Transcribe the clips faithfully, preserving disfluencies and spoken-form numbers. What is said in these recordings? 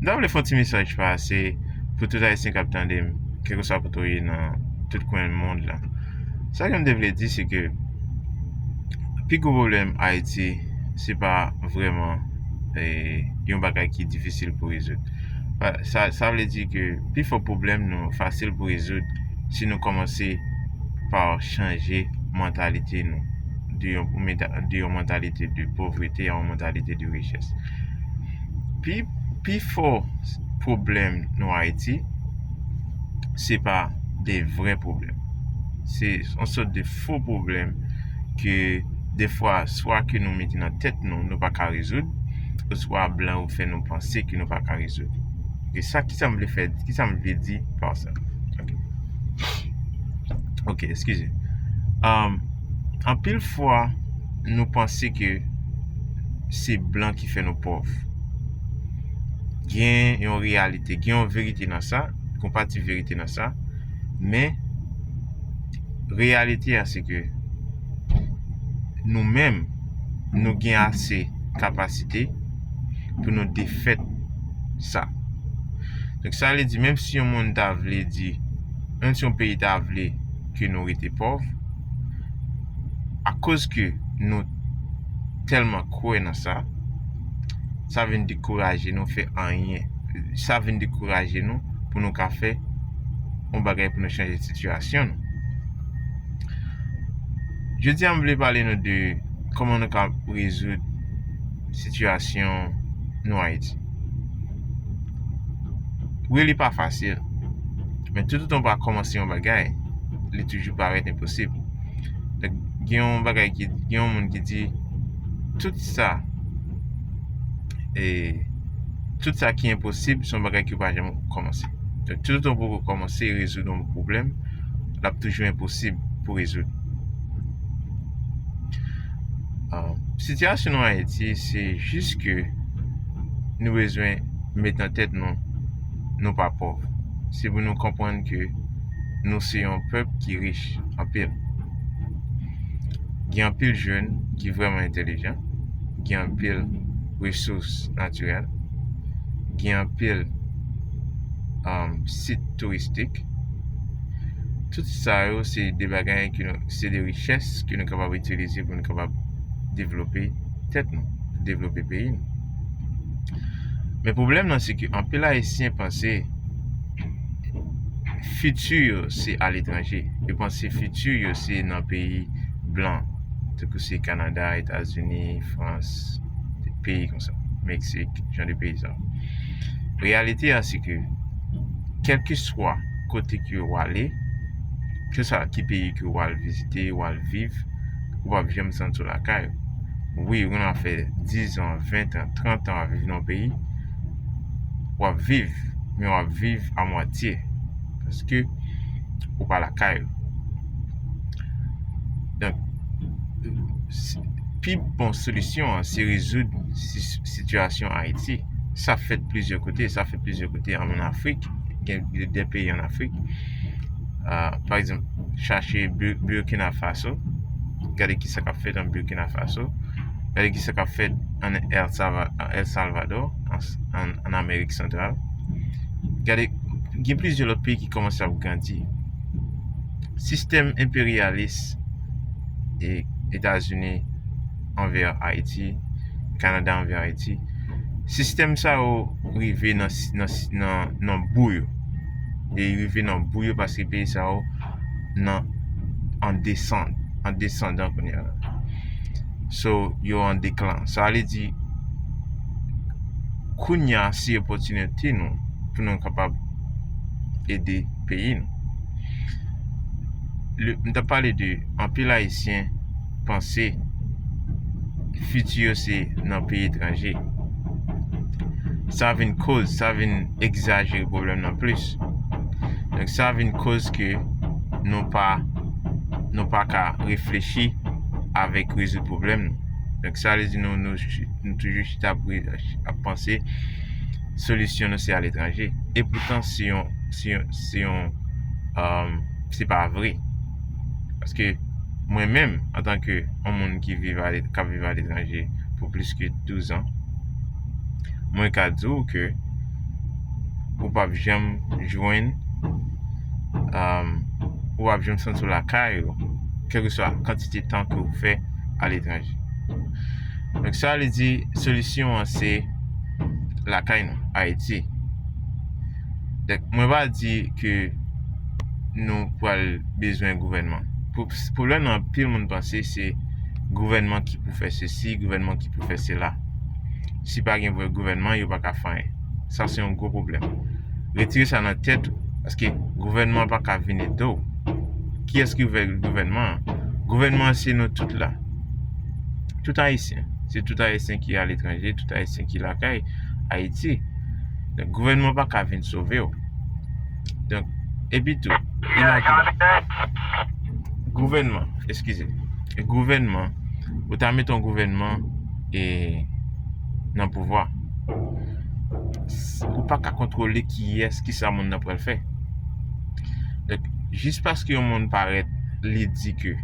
M ta vle fè yon ti mesaj pase pou tout Ayisyen k ap tande m, kèlkeswa kote w ye nan tout kwen mond lan. Sa ke m te vle di, se ke pi gwo pwoblèm Ayiti, se pa vrèman, e, yon bagay ki difisil pou rezoud. Pa, sa, sa vle di ke pi fò pwoblèm nou fasil pou rezoud si nou kòmanse pa chanje mantalite nou de yon, de yon mantalite de povrete a yon mantalite de richès. Pi, pi fò pwoblèm nou Ayiti, se pa de vrè pwoblèm. Se yon sòt de fo pwoblèm ke defwa, swa ke nou mete nan tèt nou, nou pa ka rezoud, oswa blan yo fè nou panse ke nou pa ka rezoud. E sa, kisa m vle fè, kisa m vle di pa sa? Ok. Ok, eskize. Um, anpil fwa, nou panse ke se blan ki fè nou pòv. Gen yon reyalite, gen yon verite nan sa, gen yon pati verite nan sa, men reyalite a se ke nou menm, nou gen ase kapasite pou nou defèt sa. Donk, sa vle di, menm si yon moun ta vle di, menm si yon peyi ta vle ke nou rete pòv, akoz ke nou tèlman kwè nan sa, sa vin dekouraje nou fè anyen. Sa vin dekouraje nou pou nou ka fè yon bagay pou nou chanje sitiyasyon nou. Jodi a, m vle pale nou de kòman nou ka rezoud sitiyasyon nou Ayiti. Wi, li pa fasil. Men toutotan w pa kòmanse yon bagay, li toujou parèt enposib. Donk, gen yon bagay ki, gen yon moun ki di, tout sa, e, tout sa ki enposib, se yon bagay ki w pa janm kòmanse. Donk, toutotan w poko kòmanse rezoud yon pwoblèm, l ap toujou enposib pou rezoud. Ah, sitiyasyon nou Ayiti, se jis ke nou bezwen met nan tèt nou, nou pa pòv. Se pou nou konprann ke nou se yon pèp ki rich anpil. Gen anpil jèn ki vrèman entèlijan, gen anpil resous natirèl, gen anpil, um, sit touristik. Tout sa yo, se de bagay ke nou, se de richès ke nou kapab itilize pou nou kapab devlope tèt nou, devlope peyi nou. Men pwoblèm nan, se ke anpil Ayisyen panse fiti yo se aletranje. Yo panse fiti yo se nan peyi blan, tankou se Kanada, Etazini, Frans, peyi konsa, Meksik, jan de peyi sa. Reyalite a, se ke kèlkeswa kote ke w ale, keswa ki peyi ke w al vizite, w al viv, ou p ap janm santi w lakay ou. Wi, ou nan fè diz an, ven an, trant an ap viv nan yon peyi, w ap viv, men w ap viv a mwatye, paske ou pa lakay ou. Donk, pi bon solisyon an, se rezoud si-, sitiyasyon Ayiti. Sa fèt plizyè kote, sa fèt plizyè kote ann Afrik, gen de peyi ann Afrik. Ah, pa egzanp, chache Bu-, Burkina Faso, gade kisa k ap fèt an Burkina Faso, gade kisa k ap fèt ann El Salva-, El Salvador, ann, ann, ann Amerik Santral. Gade, gen plizyè lòt peyi ki kòmanse ap grandi. Sistèm enperyalis e Etazini anvè Ayiti, Kanada anvè Ayiti, sistèm sa yo rive nan, nan, nan, nan bou yo. E rive nan bou yo paske peyi sa yo nan, an desann, an desandan kounye a la. So, yo an deklan. Sa vle di, kounye a, se opòtinite nou pou nou kapab ede peyi nou. Le, m t ap pale de anpil Ayisyen panse fiti yo se nan peyi etranje. Sa vin koz, sa vin egzajere pwoblèm nan plis. Donk, sa vin koz ke nou pa, nou pa ka reflechi avèk rezoud pwoblèm nou. Donk, sa vle di nou, nou, nou toujou chita ap, ap panse solisyon nou se aletranje. E poutan, se yon, se yon, se yon, um, se pa vre. Paske mwen menm, antanke yon moun ki viv ale-, k ap viv aletranje pou plis ke douz an, mwen ka di w ke ou p ap janm jwenn, um, ou p ap janm santi w lakay ou, kèlkeswa kantite tan ke ou fè aletranje. Donk, sa vle di, solisyon an se lakay nou, Ayiti. Donk, mwen pa di ke nou pral bezwen gouvènman. Pwoblèm nan, anpil moun panse se gouvènman ki pou fè sesi, gouvènman ki pou fè sela. Si pa gen vrè gouvènman, yo pa ka fè anyen. Sa se yon gwo pwoblèm. Retire sa nan tèt ou, paske gouvènman pa ka vin ede w. Kiyès ki ouvè gouvènman an? Gouvènman an se nou tout la. Tout Ayisyen. Se tout Ayisyen ki aletranje, tout Ayisyen ki lakay Ayiti. Donk, gouvènman pa ka vin sove w. Donk, epi tou, imajine, gouvènman, eskize, gouvènman, ou ta met yon gouvènman e nan pouvwa, ou pa ka kontwole kiyès, kisa moun nan pral fè. Donk, jis paske yon moun parèt, li di ke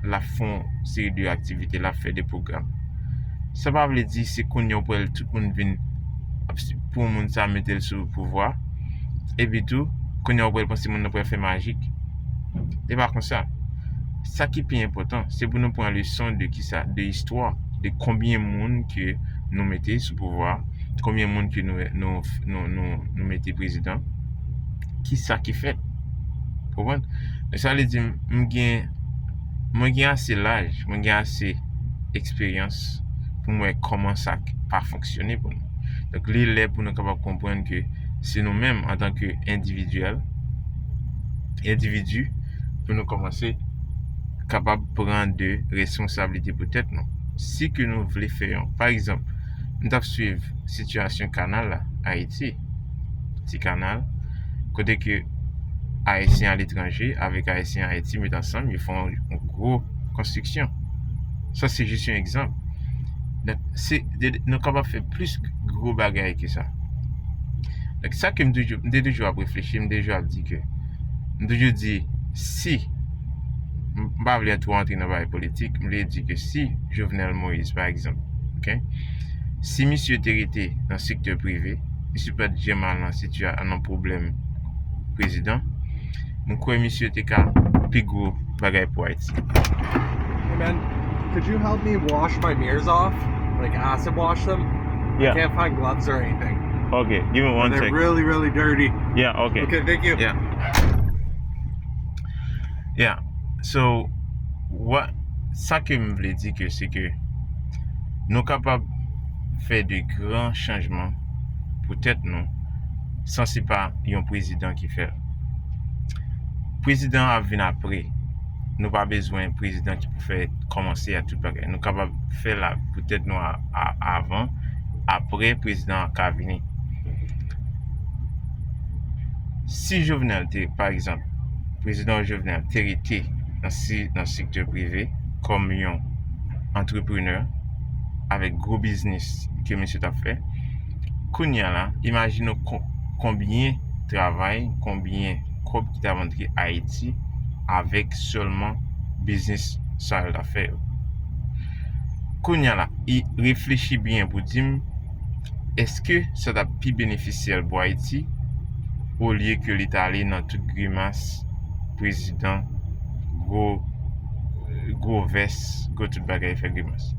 l ap fè yon seri de aktivite, l ap fè de pwogram, sa pa vle di se kounye a ou pral tout moun vin pou moun sa mete l sou pouvwa. Epi tou, kounye a ou pral panse moun nan pral fè majik. E pa konsa. Sa ki pi enpòtan, se pou nou pran leson de kisa, de istwa, de konbyen moun ke nou mete sou pouvwa, konbyen moun ke nou, nou, nou, nou, nou mete prezidan, kisa ki fèt. Konprann? Men sa vle di, m, m gen, mwen gen ase laj, mwen gen ase eksperyans pou m wè kòman sa k pa fonksyone pou nou. Donk, li lè pou nou kapab konprann ke se nou menm, antanke endividyèl, endividi, pou nou kòmanse kapab pran de responsablite pou tèt nou. Si ke nou vle fè yon, pa egzanp, m t ap swiv sitiyasyon kanal la, Ayiti, ti kanal, kote ke Ayisyen aletranje avèk Ayisyen Ayiti met ansanm, yo fè yon, yon gwo konstriksyon. Sa se jis yon egzanp. Donk, se, de, nou kapab fè plis gwo bagay ke sa. Donk, sa ke m toujou, m te toujou ap reflechi, m te toujou ap di ke, m toujou di, si, m, m pa vle twò antre nan bagay politik, m vle di ke si Jovenel Moïse, pa egzanp, ok, si misye te rete nan sektè prive, misye pa t janm al nan sitiyasyon, nan pwoblèm prezidan, m kwè misye te ka pi gwo bagay pou Ayiti. Hey man, could you help me wash my mirrors off? Like acid wash them? Yeah. I can't find gloves or anything. Okay, give me one sec. They're really, really dirty. Yeah, okay. Okay, thank you. Yeah. Yeah. So, what, sa ke m vle di ke, se ke nou kapab fè de gran chanjman pou tèt nou san se pa yon prezidan ki fè l. Prezidan ap vin apre. Nou pa bezwen prezidan ki pou fè kòmanse a tout bagay. Nou kapab fè la pou tèt nou a, a, avan, apre prezidan an ka vini. Si Jovenel te, pa egzanp, prezidan Jovenel te rete nan si, nan sektè prive kòm yon antreprenè avèk gwo biznis ke misye t ap fè, kounye a la, imajine w kon, konbyen travay, konbyen kòb ki t ap antre Ayiti avèk sèlman biznis sa l t ap fè yo. Kounye a la, e reflechi byen pou di m, èske sa t ap pi benefisyèl pou Ayiti olye ke li t ale nan tout grimas prezidan, gwo, gwo vès, gwo tout bagay fè grimas?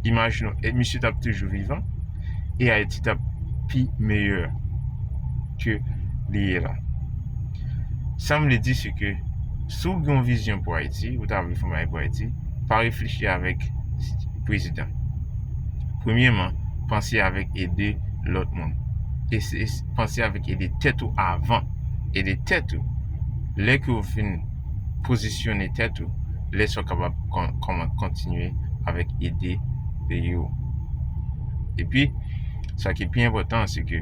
Imajine w, e misye t ap toujou vivan, e Ayiti t ap pi meyè ke li ye la. Sa m vle di, se ke si w gen yon vizyon pou Ayiti, ou ta vle fè yon bagay pou Ayiti, pa reflechi avèk prezidan. Premyèman, panse avèk ede lòt moun. E se, e se, panse avèk ede tèt ou avan. Ede tèt ou. Lè ke w fin pozisyone tèt ou, lè sa w kapab kon-, kòman kontinye avèk ede peyi w. Epi, sa ki pi enpòtan, se ke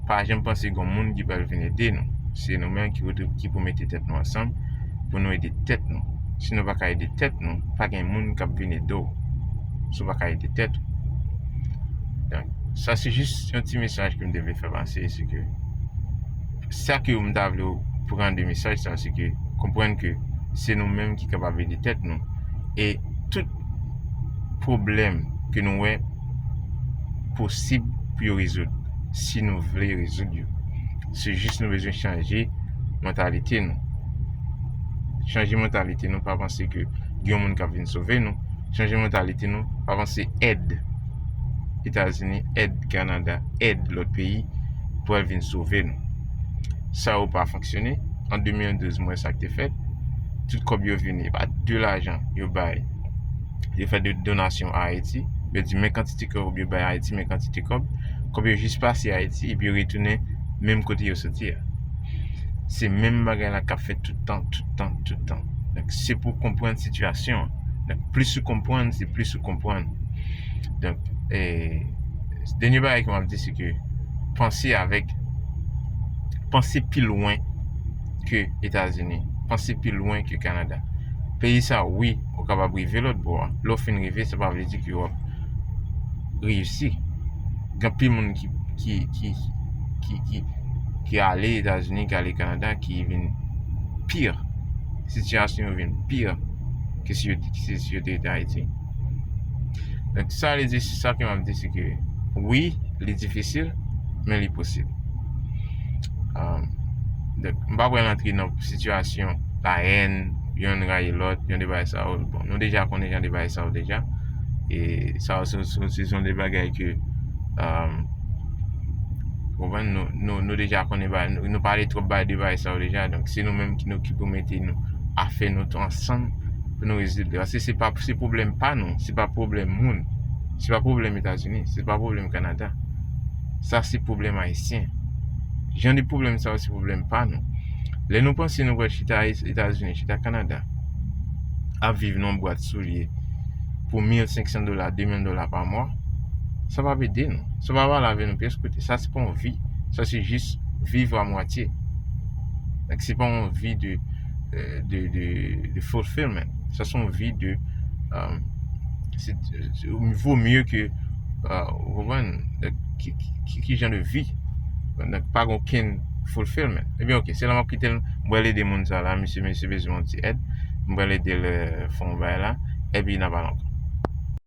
pa janm panse gen moun ki pral vin ede nou. Se nou menm ki pou, ki pou mete tèt nou ansanm pou nou ede tèt nou. Si nou pa ka ede tèt nou, pa gen moun k ap vin ede w si w pa ka ede tèt ou. Donk, sa se jis yon ti mesaj ke m te vle fè pase, se ke sa ke m ta vle w pran de mesaj sa, se ke konprann ke se nou menm ki kapab ede tèt nou. E tout pwoblèm ke nou wè posib pou yo rezoud, si nou vle rezoud yo. Se jis nou bezwen chanje mantalite nou. Chanje mantalite nou, pa panse ke gen yon moun k ap vin sove nou. Chanje mantalite nou, pa panse èd Etazini, èd Kanada, èd lòt peyi pral vin sove nou. Sa yo pa fonksyone. An de mil douz, m wè sa k te fèt. Tout kòb yo vini, pa de lajan yo bay. Yo fè de donasyon a Ayiti. Yo di, men kantite kòb yo bay Ayiti, men kantite kòb. Kòb yo jis pase Ayiti, epi yo retounen menm kote yo soti a. Se menm bagay la k ap fèt tout tan, tout tan, tout tan. Donk, se pou w konprann sitiyasyon an. Donk, plis ou konprann, se plis ou konprann. Donk, eh, dènye bagay ke m ap di, se ke panse avèk, panse pi lwen ke Etazini, panse pi lwen ke Kanada. Peyi sa, wi, ou kapab rive lòt bò a. Lè w fin rive, sa pa vle di ke w ap reyisi. Gen anpil moun ki, ki, ki, ki, ki, ki ale Etazini, ki ale Kanada, ki vin pi. Sitiyasyon yo vin pi ke si yo, ke si yo te rete Ayiti. Donk, sa vle di, sa ke m ap di, se ke wi, li difisil, men li posib. Um, donk, m pa pral antre nan sitiyasyon layèn, yonn rayi lòt, yon de bagay sa yo. Bon, nou deja konnen jan de bagay sa yo deja. E sa yo, se, se, se yon de bagay ke, um, konprann, nou, nou, nou deja konnen bagay, nou, nou pale twòp bagay de bagay sa yo deja. Donk, se nou menm ki nou ki pou mete nou, afè nou tou ansanm pou nou rezoud li. Paske se pa, se pwoblèm pa nou, se pa pwoblèm moun, se pa pwoblèm Etazini, se pa pwoblèm Kanada. Sa se pwoblèm ayisyen. Jan de pwoblèm sa yo, se pwoblèm pa nou. Lè nou panse nou pral chita Etazini, chita Kanada, ap viv nan yon bwat soulye pou mil senk san dola, de mil dola pa mwa, sa p ap ede nou. Sa pa pale avè nou pyès kote. Sa se pa yon vi. Sa se jis viv a mwatye. Donk, se pa yon vi de, euh, de, de, de fulfillment. Sa se yon vi de, euh, se, se, vo mye ke, euh, ou konprann? Donk, ki, ki, ki, ki jan de vi? Donk, pa gen okenn fulfillment. Ebyen, oke, se la m ap kite l. M pral ede moun sa la, misye, misye bezwen yon ti èd. M pral ede l, euh, fè yon bagay la. Epi n a pale ankò.